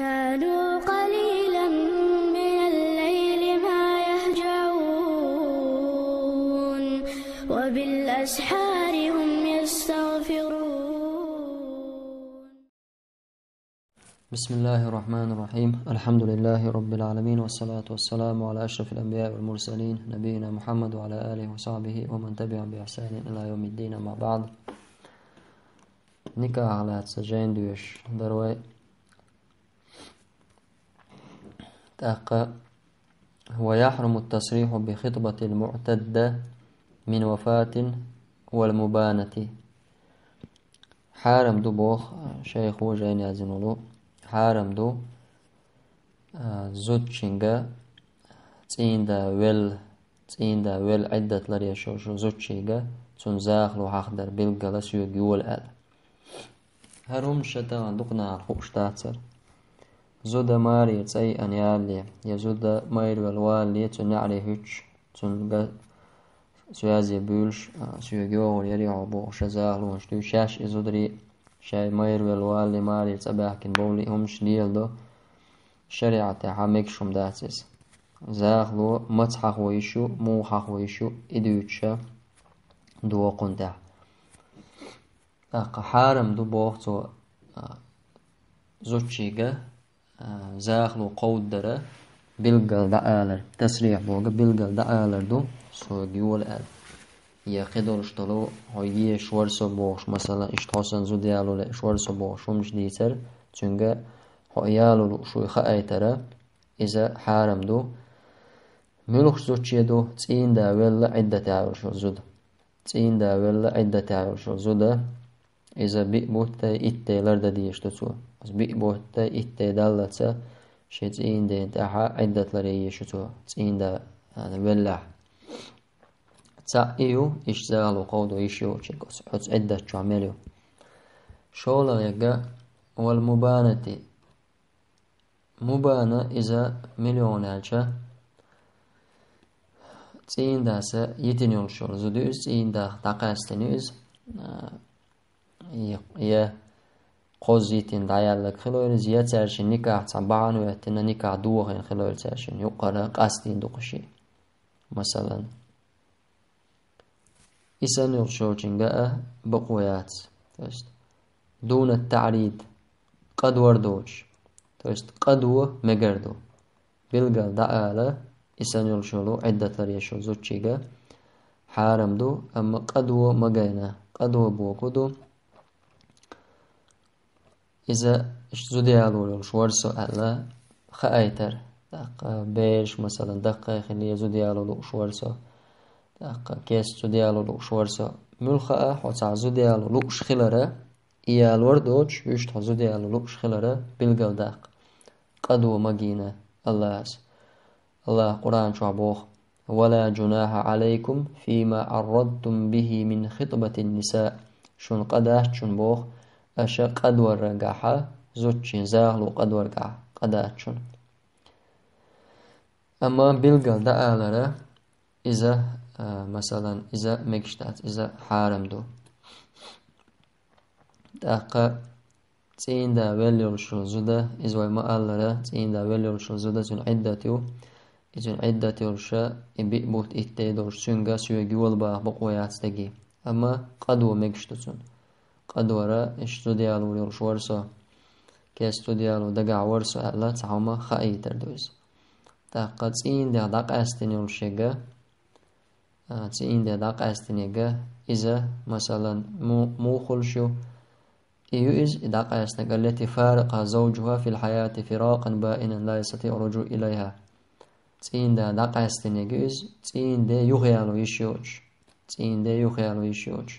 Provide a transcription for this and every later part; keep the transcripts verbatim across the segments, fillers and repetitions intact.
كانوا قليلا من الليل ما يهجعون، وبالأسحار هم يستغفرون. بسم الله الرحمن الرحيم. الحمد لله رب العالمين، والصلاة والسلام على أشرف الأنبياء والمرسلين، نبينا محمد وعلى آله وصحبه ومن تبعهم بإحسان إلى يوم الدين، أما بعد. Никахах лаьцна жайна доьшуш дар вай. ТӀаккха: «ويحرم التصريح بخطبة المعتدة من وفاة والمبانة». Хьарам ду боху шайхо жайна яздина волу. Хьарам ду, а, зудчуьнга цӀийнда велла, цӀийнда велла Ӏиддат ларъеш йолчу зудчуьнга цуьнан захало хьахадар билггала соьга йола аьлла. ХӀара хӀуманаш тахана дукха нахана хууш дацара. Зуда маре цӀа йиъна ялале, я зуда майрвелла валале, цуьнан неӀаре хӀуьттуш, цуьнга соьга буьйлуш, а, соьга йогӀур яра хьо бохуш, ша захалонаш дуьйцуш, шаьш и зударий, шаьш майрвелла валале, маре цӀа баьхкина бовлий, хӀуманаш леладо, шариӀатехь мегаш хӀума дац иза. Захало маца хьахо йиш ю, муха хьахо йиш ю, и дуьйцуш догӀу кхунна тӀехь. ТӀаккха хьарам ду боху цо, а, зудчуьнга, а, захало кховдадара билггала дӀаалар, тасрихь боху билггала дӀаалар ду, соьга йола аьлла. Я кхидолуш долу, хьо езаш вара со бохуш, масала, иштта хьо санна зуда яло лууш вара со бохуш, хӀуманаш дийцар, цуьнга хьо яло лууш вуй хаийтара, иза хьарам ду. Муьлхачу зудче ду, цӀийнда велла Ӏиддатехь йолуш йолу зуда. ЦӀийнда велла Ӏиддатехь йолуш йолу зуда, иза биъ бутт а, итт а лардан дезаш ду цо. Иза биъ бутт а, итт а даллалц, шен цӀийнда тӀехь Ӏиддат ларъян езаш ю цо, цӀийнда, а, веллехь. Цхьаъ и ю, иштта захало кховдо йиш йолчуьнга, оцу, оцу Ӏиддат чохь мел ю. ШолгӀа ерг: «والمبانة». Мубана иза мила ю аьлча, цӀийнда са йитина йолуш йолу зуда ю иза, цӀийнда дӀакъаьстина ю иза, а, я, я кхозза йитина дӀаяьлларг хилойла иза, я цаьршинна никахь цхьа бахьана а хӀоьттина, никахь дохийна хилойла цаьршинна, юккъера къастийна ду-кх шен, масалан. И санна йолчу шочуьнга а бакъо яц. То есть, дуна таърид, къадор доцуш. То есть, къадо мегар ду. Билггала дӀаала, и санна йолчу йолу Ӏиддат ларъеш йолу зудчуьнга хьарам ду, амма къадо ма гайна. Къадо бохург ду, иза иштта зуда яло йолуш вара со аьлла, хаийтар. ТӀаккха бераш, масалан, даккхий хилла зуда яло лууш вара со. ТӀаккха кеста зуда яло лууш вара со. Муьлхха а хьо цхьа зуда яло лууш хилара, и ялор доцуш, вуьшта хьо зуда яло лууш хилара билгалдаккха. Къадо ма гийна Аллахьас. Аллахьа Къуръан чохь боху: «ولا جناح عليكم فيما عرضتم به من خطبة النساء». Шуна къа дац шуна боху, аша къадоргахьа, зудчийн захало къадоргахьа къа дац шуна. Амма билггала дӀаалара, иза, а, масалан, иза мегаш дац, иза хьарам ду. ТӀаккха цӀийнда велла йолуш йолу зуда, иза вай ма-аллара, цӀийнда велла йолуш йолу зуда, цуьнан Ӏиддат ю. И цуьнан Ӏиддат йолуша, и биъ бутт итт а долуш, цуьнга соьга йола баха бакъо яц стеган. Амма къадо мегаш ду цунна. Къадора, иштта зуда ялор йолуш вара со, кеста зуда яло дагахь вара со аьлла, цхьа хӀума хаийтар ду иза. ТӀаккха цӀийнда дӀакъаьстина йолуш ерг, а, цӀийнда дӀакъаьстина ерг, иза, масалан, му-, муха хуьлуш ю, и ю иза, и дӀакъаьстинарг: «التي فارقها زوجها في الحياة فراقا بائنا لا يستطيع الرجوع إليها». ЦӀийнда дӀакъаьстинарг ю иза, цӀийнда юхаяло йиш йоцуш. ЦӀийнда юхаяло йиш йоцуш.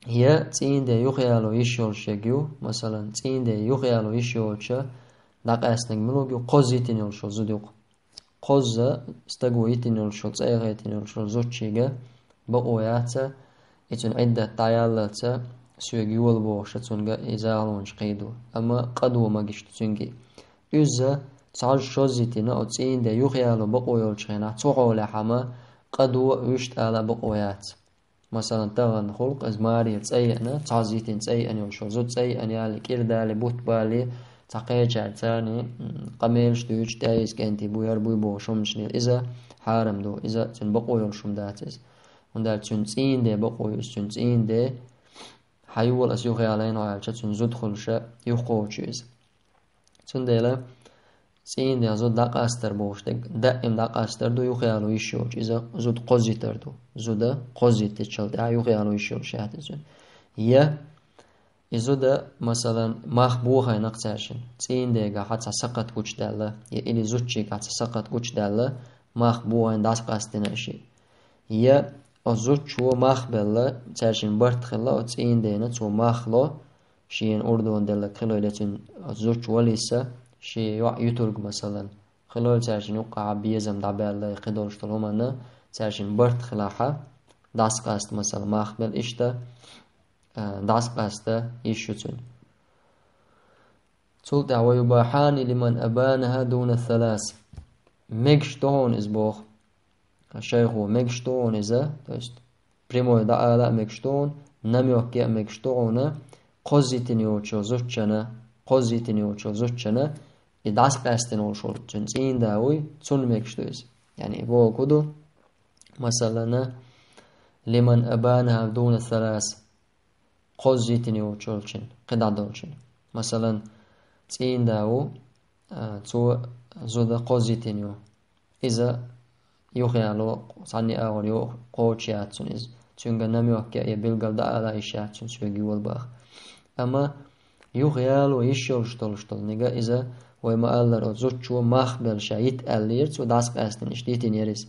Я цӀийнда юхаяло йиш йолуш ерг ю, масалан, цӀийнда юхаяло йиш йоцуша дӀакъаьстинарг муьлхарг ю, кхозза йитина йолуш йолу зуда ю-кх. Кхозза стага йитина йолуш йолу, цӀа яхийтина йолуш йолу зудчуьнга бакъо яц, и цуьнан Ӏиддат дӀаяллалц соьга йола бохуша цуьнга и захалонаш кхийду. Амма къадо магиш ду цуьнга. Иза цхьа шозза йитина, оцу цӀийнда юхаяло бакъо йолчу хенахь, цу хьолехь амма къадо вуьшта ала бакъо яц. Масалан, тахана хуьлу-кх иза маре цӀа еана, цхьозза йитина цӀа еана йолуш йолу зуда, цӀа еана ялале, кӀира далале, бутт балале, цхьа кхечаьрца, м, къамелаш дуьйцуш, тӀаьхьа иза кӀентий буй, хӀара буй бохуш хӀуманаш лела, иза хьарам ду, иза цуьнан бакъо йолуш хӀума дац иза. ХӀунда аьлча цуьнан цӀийнан ден бакъо ю иза, цуьнан цӀийнан ден, хьайола аса юхаялийна хьо аьлча, цуьнан зуда хуьлуш юхакхочуш ю иза. Цундела цӀийнан ден зуда дӀакъастар бохуш дерг даим дӀакъастар ду, юхаяло йиш йолчу, иза зуда кхоззийтар ду. Зуда кхоззийтичул тӀаьхьа юхаяло йиш йолуш яц иза. Я и зуда, масалан, мах бохийна-кх цаьршинна, цӀийнан дегахь цхьа сакхат гучудаьлла, я или зудчигахь цхьа сакхат гучудаьлла, мах бохийна дӀасакъастийна и шиъ. Я оцу зудчо мах белла, цаьршинна барт хилла оцу цӀийнан дена, цо мах ло, шена урдона делларг хилойла, я цуьнан оцу зудчо валийса, шен йоӀ юьтург, масалан, хилойла, цаьршинна юккъехь безам дӀабаьлла, я кхидолуш долу хӀуманна цаьршинна барт хилахь, дӀасакъаста, масалан, мах белла, иштта, а, дӀасакъаста йиш ю цуьнан. Цул тӀаьхьа: «Ва юбахьани лиман абанаха дуна салас». Мегаш ду хьуна иза боху. Шайхо, мегаш ду хьуна иза, то есть прямой дӀаала а мегаш ду хьуна, намёк ян а мегаш ду хьуна, кхоззийтина йолчу зудчунна, кхоззийтина йолчу зудчунна, и дӀасакъаьстина волуш волу цуьнан цӀийнан да вуй, цунна мегаш ду иза. Яъни и бохург хӀун ду? Масалана, лиман абанаха дуна салас. Кхоззийтина йолчу волчун, кхидӀа долчун. Масалан, цӀийнан да ву, а, цо зуда кхоззийтина ю. Иза юхаяло, цхьанна а агӀор йо-, кхочуш яц цунна иза. Цуьнга намёк ян а, я билггал дӀаала йиш яц цунна соьга йола баха. Амма юхаяло йиш йолуш долуш долу ниган иза, вай ма-аллара, оцу зудчо мах белла ша йита аьллера, цо дӀасакъаьстина иштта йитина яра иза.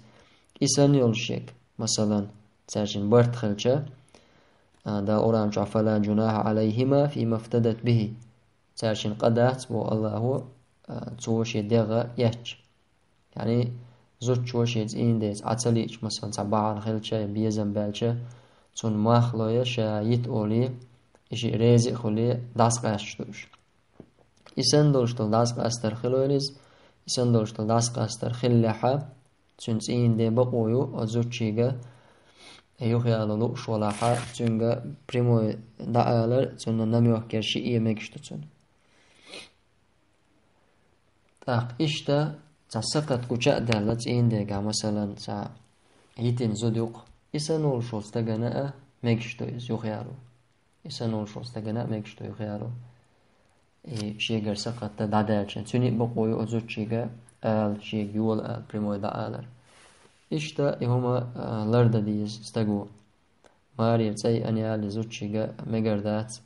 И санна йолуш ерг, масалан, цаьршинна барт хилча, а, Дала Къуръан чохь: «Фала джунаха алайхима фима фтадат бихи». Цаьршинна къа дац, боху Аллахо, а, цо шен дегӀ эцча. Яъни, зудчо шен цӀийнан деца Ӏа ца лиъча, масалан, цхьа бахьана хилча я безам баьлча, цунна мах ло я ша йита олий, и шиъ реза а хуьлий, дӀасакъаьсташ ду уьш. И санна долуш долу дӀасакъастар хилойла иза, и санна долуш долу дӀасакъастар хиллехьа, цуьнан цӀийнан ден бакъо ю оцу зудчийга, юхаяло лууш валахьа, цуьнга прямой дӀаалар, цунна намёк яр шиъ а мегаш ду цунна. ТӀаккха иштта цхьа сакхат гуча а даьлла цӀийнан дегахь, масалан, цхьа йитина зуда ю-кх, и санна волуш волу стагана а мегаш ду иза юхаяло. И санна волуш волу стагана а мегаш ду юхаяло. И шегара сакхат дӀадаьлча, цуьнан а бакъо ю оцу зудчийга ала, шега йола ала, прямой дӀаалар. Иштта и хӀума, а, лардан деза стаго. Марера цӀа йиъна ялале зудчийга мегар дац,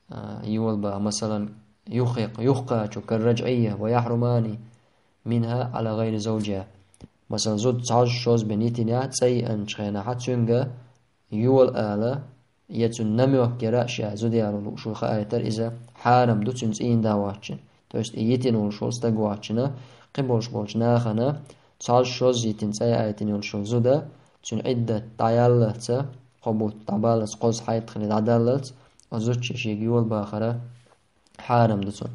а, йола баха, масалан, юххе-, юххачу, карраджӀийя, ва яхьрумани минха ала гӀайри завджиха. Масалан, зуда цхьа шозза бен йитинехь, цӀа йиъначу хенахь цуьнга йола ала, я цуьнан намёк яра а ша зуда яло лууш ву хаийтар, иза хьарам ду цуьнан цӀийнан да воцчунна. То есть и йитина волуш волу стаг воцчунна, кхиболуш болчу нахана цхьа шозза йитина цӀа яийтина йолуш йолу зуда, цуьнан Ӏиддат дӀаяллалц, кхо бутт дӀабаллалц, кхозза хьайт хилий дӀадаллалц, оцу зудчо шега йола бахара хьарам ду цунна.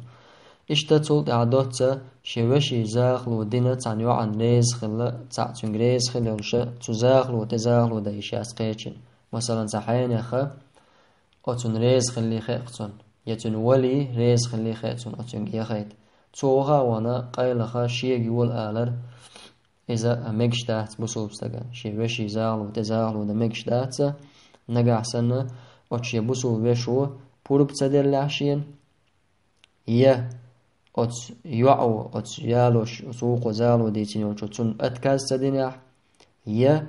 Иштта цул тӀаьхьа доцца шен вешин захало дина цхьана йоӀана реза хилла, цхьаъ цуьнга реза хилла йолуша, цу захало тӀе захало дан йиш яц кхечун. Масалан, цхьа хьенеха, оцунна реза хилли хеа-кх цунна, я цуьнан вали реза хилли хеа цунна оцуьнга яхайта. Цо ваха а вахана, къайлаха шега йола алар, иза мегаш дац бусулба стагана. Шен вешин захало тӀе захало дан мегаш дац, нагахь санна оцу шен бусулба вешо пурба ца деллехь шена, я оцу йоӀо, оцу ялош, оцу вукхо захало дийцина йолчо цунна отказ ца динехь, я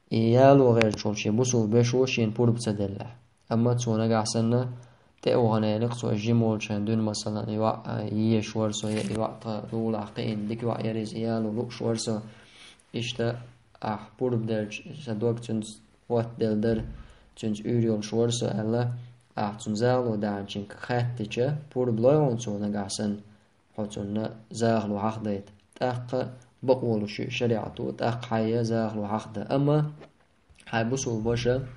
и яло гӀерташ волу шен бусулба вешо шена пурба ца деллехь. Амма цо нагахь санна тӀе а вахана элира-кх цо, жима волчу хенахь дуьйна, масалан, и йоӀ, а, езаш вара со, я и йоӀ тхан лулахь кхиъна дика йоӀ яра иза, и яло лууш вара со. Иштта ахь пурба делча, сан дог цуьнца хӀоттаделла дара, цуьнца уьйр йолуш вара со аьлла, ахь цунна захало даьхначуьнга хаьттича, пурба лой хьуна цо нагахь санна, хьо цунна захало хьахдайта. ТӀаккха бакъо луш ю шариӀато, тӀаккха хьайя захало хьахда. Амма хьайн бусулба ваша,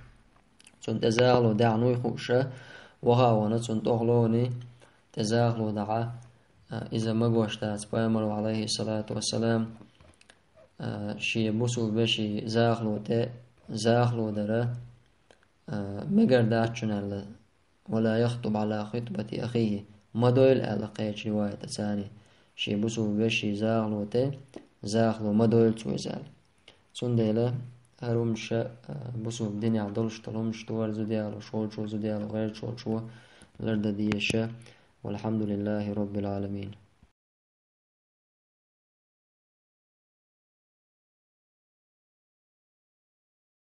цунна тӀе захало даьхьна вуй хууша, ваха а вахана цунна тӀехула вахана, тӀе захало дахьа, а, иза магош дац. Пайхамаро, алейхиссалату вассалам, а, шен бусулба вешин захало тӀе захало дара, а, мегар дац шуна аьлла. «Ва ла яхтуб ала хитбати ахихи». ма дойла аьлла кхечу риваятаца царний, шен бусулба вешин захало тӀе, захало ма дойла цо иза аьлла. Цундела хӀара хӀуманаш, а, бусулба динехь долуш долу хӀуманаш ду хӀара зуда ялош волчо, зуда яло гӀерташ волчо лардан дезаш. Валхьамдулиллахи роббил Ӏаламин.